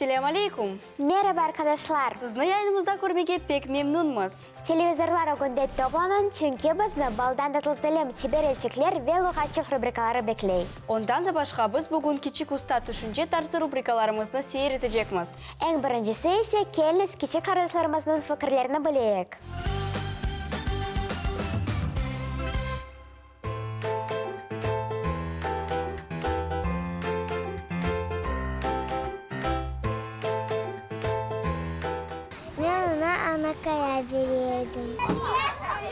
Selâm aleyküm! Meraba, arqadaşlar! Sizni yayınımızda körmege pek memnünmiz. Televizorlar ögünde toplanıñ, çünki bizni Baldan tatlı tilim, Çeber elçikler ve Luğatçıq rubrikaları bekley. Ondan da başqa, biz bugün Kiçik usta tüşünce tarzı rubrikalarımıznı seyir etecekmiz. Eñ birincisi ise, keliñiz kiçik qardaşlarımıznıñ fikirlerini bileyik. Men oña Anakaya bere edim.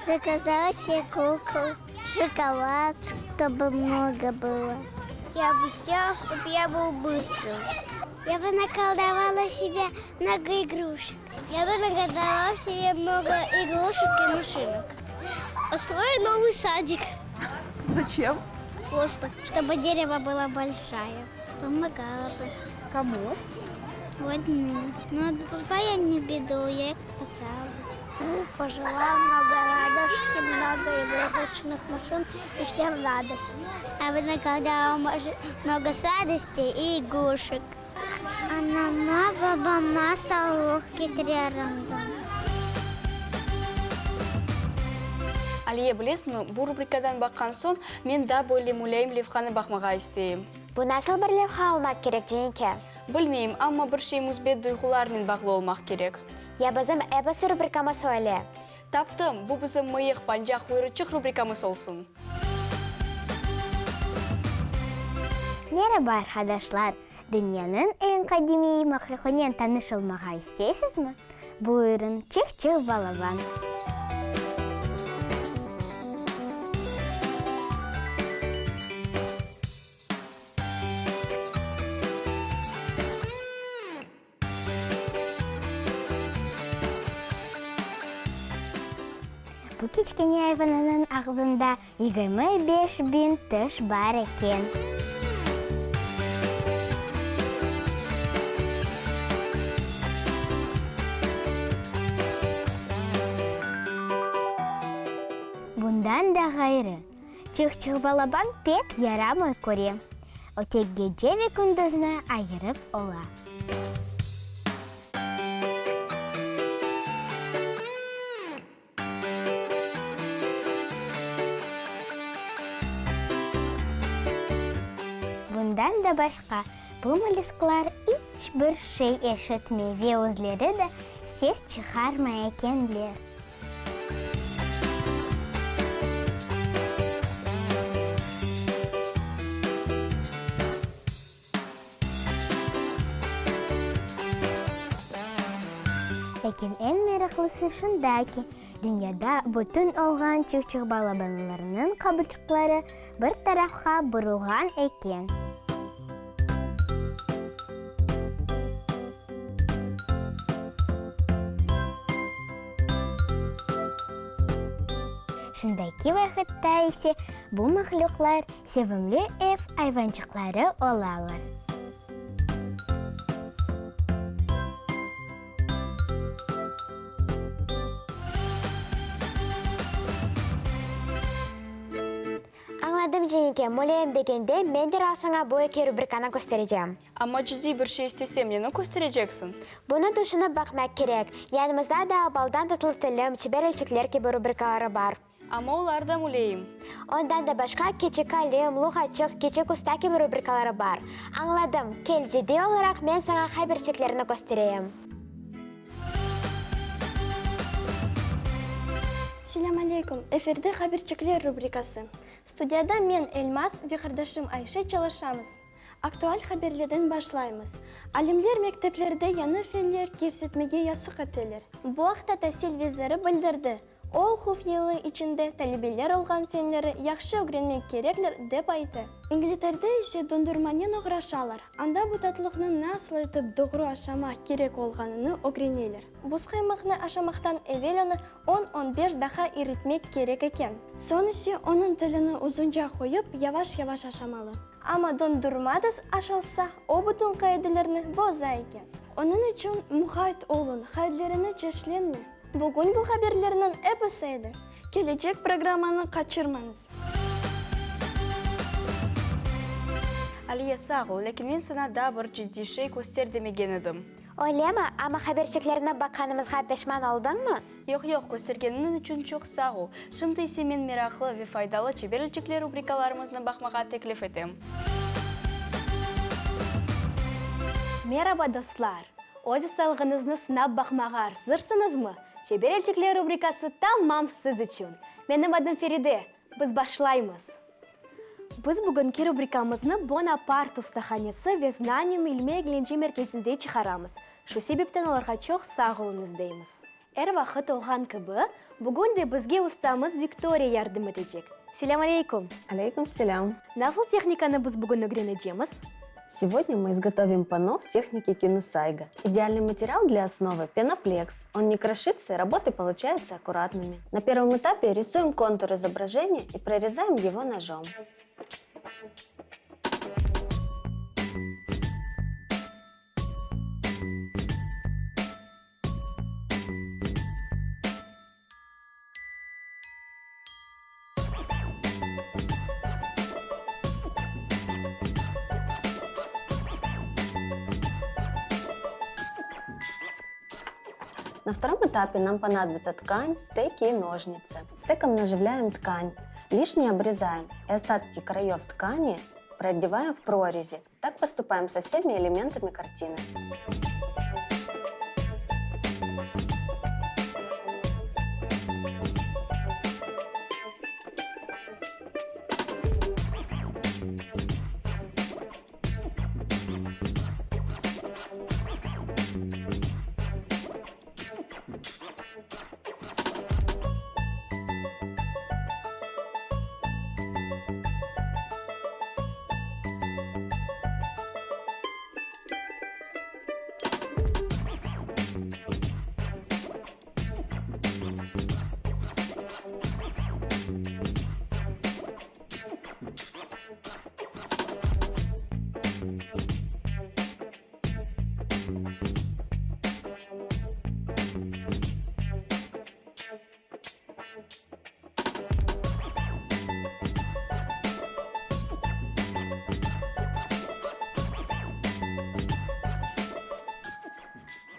Zakazala себе kukol, şokolad, ştobı mnogo bylo. Ya bı sdelala, ştob ya byl bıstrım. Ya bı nakoldovala sebe mnogo igruşek. Ya bı nakoldovala sebe mnogo igruşek i maşinok. Postroyu novıy sadik. Zaçem? Prosto, ştobı derevo bylo bolşaya. Pomogala bı. Komu? Rodным. No ot baba ya ne bedu, ya ih spasala bı. Pojelala mnogo radosti, mnogo igrushecnıh maşin i vsem radost. Ya bı nakoldovala mnogo sladostey i igruşek. Anama, babama savlıq ketirer edim. Aliye, bilesiñmi, bu rubrikadan baqqan soñ, men daa böyle mulâyim levhanı baqmağa isteyim. Bu nasıl bir levha olmaq kerek, Cenike? Bilmeyim, amma bir şey müsbet duyğularnen bağlı olmaq kerek. Ya bizim episi rubrikamız öyle. Taptım, bu bizim Mıyıq, panca, quyruçıq rubrikamız olsun. Meraba, arqadaşlar! Dünyanıñ eñ qadimiy mahlüqınen tanış olmağa isteysizmi? Buyurıñ, Çıh-çıh balaban! Bu kiçkene ayvanınıñ ağzında 25 biñ tiş bar eken. Bundan da ğayrı, Çıh-çıh balaban pek yaramay köre. O tek gece ve kündüzni ayırıp ola. Bundan da başqa, bu molüsklar iç bir şey eşitmey ve özleri de ses çıqarmay ekenler. Lâkin eñ meraqlısı şunda ki, dünyada bütün olğan çıqçıq balabanlarnıñ qabırçıqları bir tarafqa burulğan eken. Şimdiki vaqıtta ise bu mahlüqlar sevimli ev ayvançıqları olalar. Añladım, Cenike, mulâyim degende, men deral saña bu eki rubrikanı kösterecem. Amma ciddiy bir şey istesem, neni köstereceksiñ? Bunı tüşünip baqmaq kerek. Yanımızda daa Baldan tatlı tilim, Çeber elçikler kibi rubrikaları bar. Amma olar da müleyim. Ondan da başqa Kiçik alim, Luğatçıq, Kiçik usta kibi rubrikaları bar. Añladım. Kel, ciddiy olaraq men saña haberçiklerni köstereyim. Selâm aleyküm! Efirde Haberçikler rubrikası. Studiyada men, Elmaz, ve qardaşım Ayşe çalışamız. Aktual haberlerden başlaymız. Alimler mekteplerde yañı fenler kirsetmege yasaq eteler. Bu aqta tasil veziri bildirdi. O, oquv yılı içinde talebeler olğan fenleri yahşı ögrenmek kerekler, dep aytı. İngilterede ise dondurmanen oğraşalar. Anda bu tatlıqnı nasıl etip doğru aşamaq kerek olğanını ögreneler. Buz qaymaqnı aşamaqtan evel onı on-on beş daqqa iritmek kerek eken. Soñ ise onıñ tilini uzunca qoyıp, yavaş-yavaş aşamalı. Amma dondurma tez aşalsa, o bütün qaidelerni boza eken. Onıñ içün muqayt oluñ, qaidelerini çeşlenme. Bugün bu haberlerniñ episi edi. Kelecek programmanı qaçırmañız. Aliye, sağ ol, lâkin men saña daa bir ciddiy şey köster demegen edim. Öylemi? Amma haberçiklerni baqqanımızğa peşman oldıñmı? Yoq, yoq, köstergeniñ içün çoq sağ ol. Şimdi ise men meraqlı ve faydalı Çeberelçikler rubrikalarımıznı baqmağa teklif etem. Meraba, dostlar! Öz ustalığıñıznı sınap baqmağa arzırsıñızmı? Çeberelçikler rubrikası tamam siz içün! Menim adım Feride, biz başlaymız! Biz bugünki rubrikamıznı Bonapart ustahanesi ve Znanium ilmiy-eglence merkezinde çıqaramız, şu sebepten olarğa çoq sağ oluñız deymiz. Er vaqıt olğan kibi, bugün de bizge ustamız Viktoriya yardım etecek. Selâm aleyküm! Aleyküm selâm! Nasıl tehnikanı biz bugün ögrenecemiz? Сегодня мы изготовим панно в технике кинусайга. Идеальный материал для основы – пеноплекс. Он не крошится и работы получаются аккуратными. На первом этапе рисуем контур изображения и прорезаем его ножом. На втором этапе нам понадобится ткань, стеки и ножницы. Стеком наживляем ткань, лишнее обрезаем и остатки краев ткани продеваем в прорези. Так поступаем со всеми элементами картины.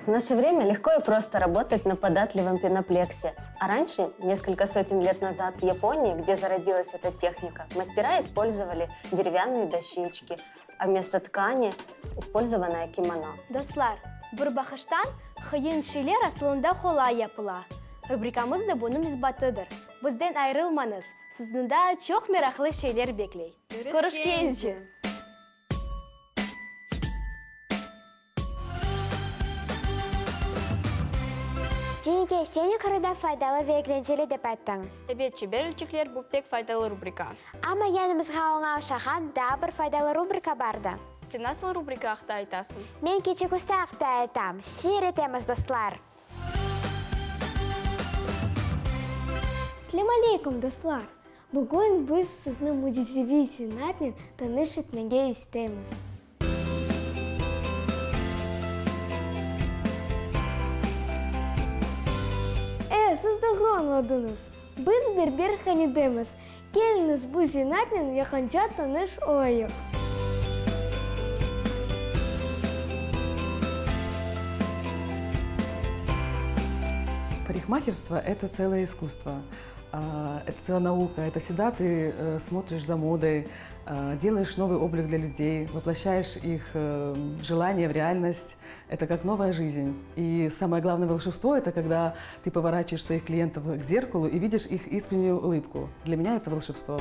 В наше время легко и просто работать на податливом пеноплексе. А раньше, несколько сотен лет назад, в Японии, где зародилась эта техника, мастера использовали деревянные дощечки, а вместо ткани использованное кимоно. Dostlar, bir baqıştan, qıyın şeyler asılında qolay yapıla. Rubrikamız da bunıñ isbatıdır. Bizden ayırılmañız, sizni daa çoq meraqlı şeyler bekley. Körüşkence! Ciyge, sen yuqarıda faydalı ve eglenceli dep ayttıñ. Ebet, Çeberelçikler bu pek faydalı rubrika. Amma yanımızğa oña oşağan daa bir faydalı rubrika bardı. Sen nasıl rubrika aqta aytasıñ? Men Keçik usta aqta aytam. Seyir etemiz, dostlar! Selâm aleyküm, dostlar! Bugün biz sizni mücizeviy zenaatnen tanış etmege isteymiz. E, siz doğru añladıñız, biz berberhanedemiz. Keliñiz, bu zenaatnen yaqınca tanış olayıq. Парикмахерство – это целое искусство, это целая наука, это всегда ты э, смотришь за модой, э, делаешь новый облик для людей, воплощаешь их э, желания в реальность. Это как новая жизнь. И самое главное волшебство – это когда ты поворачиваешь своих клиентов к зеркалу и видишь их искреннюю улыбку. Для меня это волшебство.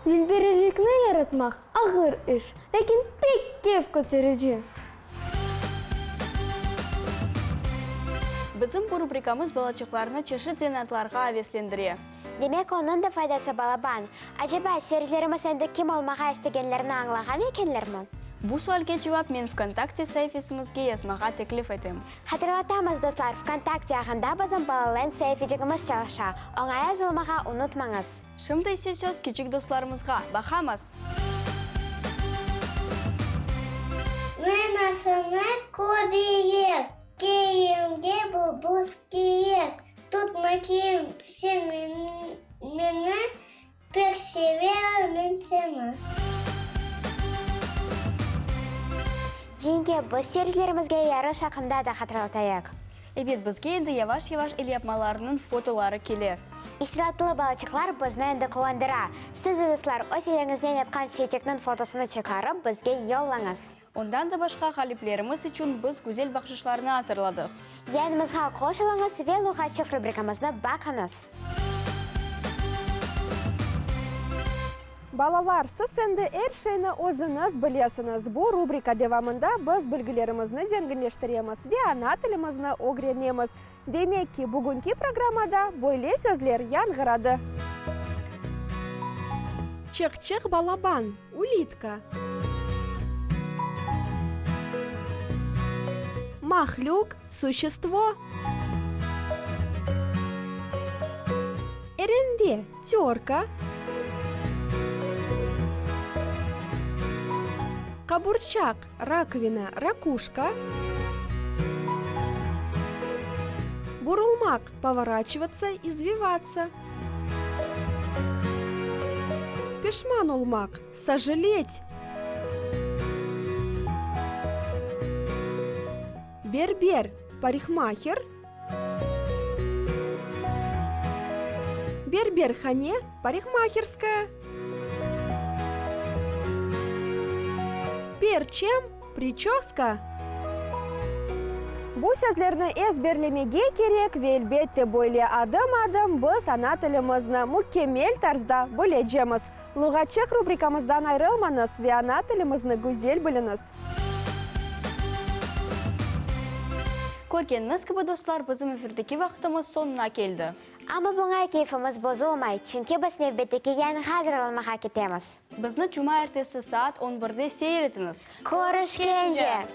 Dülberilikni yaratmaq ağır iş, lâkin pek. keyf köterici! Bizim bu rubrikamız balaçıqlarnı çeşit zenaatlarğa aveslendire. Demek, onıñ da faydası balaban. Aceba, seyircilerimiz endi kim olmağa istegenlerini añlağan ekenlermi? Bu sualge cevap men VKontakte saifesimizge yazmağa teklif etem. Hatırlatamız, dostlar, VKontakte ağında bizim Balaland saifecigimiz çalışa, oña yazılmağa unutmañız. Şimdi ise söz kiçik dostlarımızğa, baqamız! Men asını köbeyim, Kiyimge bu buz kiyim. Tutma kiyim sen meni, Pek severim men seni. Yenge, biz seyircilerimizge yarış aqqında da hatırlatayıq. Ebet, bizge endi yavaş-yavaş elyapmalarnıñ fotoları kele. İstidatlı balaçıqlar bizni endi quvandıra. Siz de, dostlar, öz elleriñiznen yapqan çeçekniñ fotosını çıqarıp, bizge yollañız. Ondan da başqa ğaliplerimiz içün biz güzel bahşışlarnı azırladıq. Yayınımızğa qoşulıñız ve Luğatçıq rubrikamıznı baqıñız. Balalar, siz endi er şeyni özüñiz bilesiñiz. Bu rubrika devamında biz bilgilerimizni zenginleştiremiz ve ana tilimizni ögrenemiz. Demek ki, bugünki programmada böyle sözler yañğıradı. Çıq-çıq balaban, ulitka. Mahlüq, suşestvo. Erende, törka. Qaburçaq, rakovina, rakuşka. Burulmaq, povoraçivatsa, izvivatsa. Peşman olmaq, sojalet. Berber, parikmaher. Berberhane, parikmaherskaya. Perçem, priçöska. Bu sözlerni ezberlemege kerek ve elbette böyle adım-adım biz ana tilimizni mükemmel tarzda bilecemiz. Luğatçıq rubrikamızdan ayrılmañız ve ana tilimizni güzel biliñiz. Körgeniñiz kibi, dostlar, bizim efirdeki vaqtımız soñuna keldi. Amma buña keyfimiz bozulmay, çünki biz nevbetteki yayınğa azırlanmağa ketemiz. Bizni cumaertesi saat on birde seyir etiñiz. Körüşkence!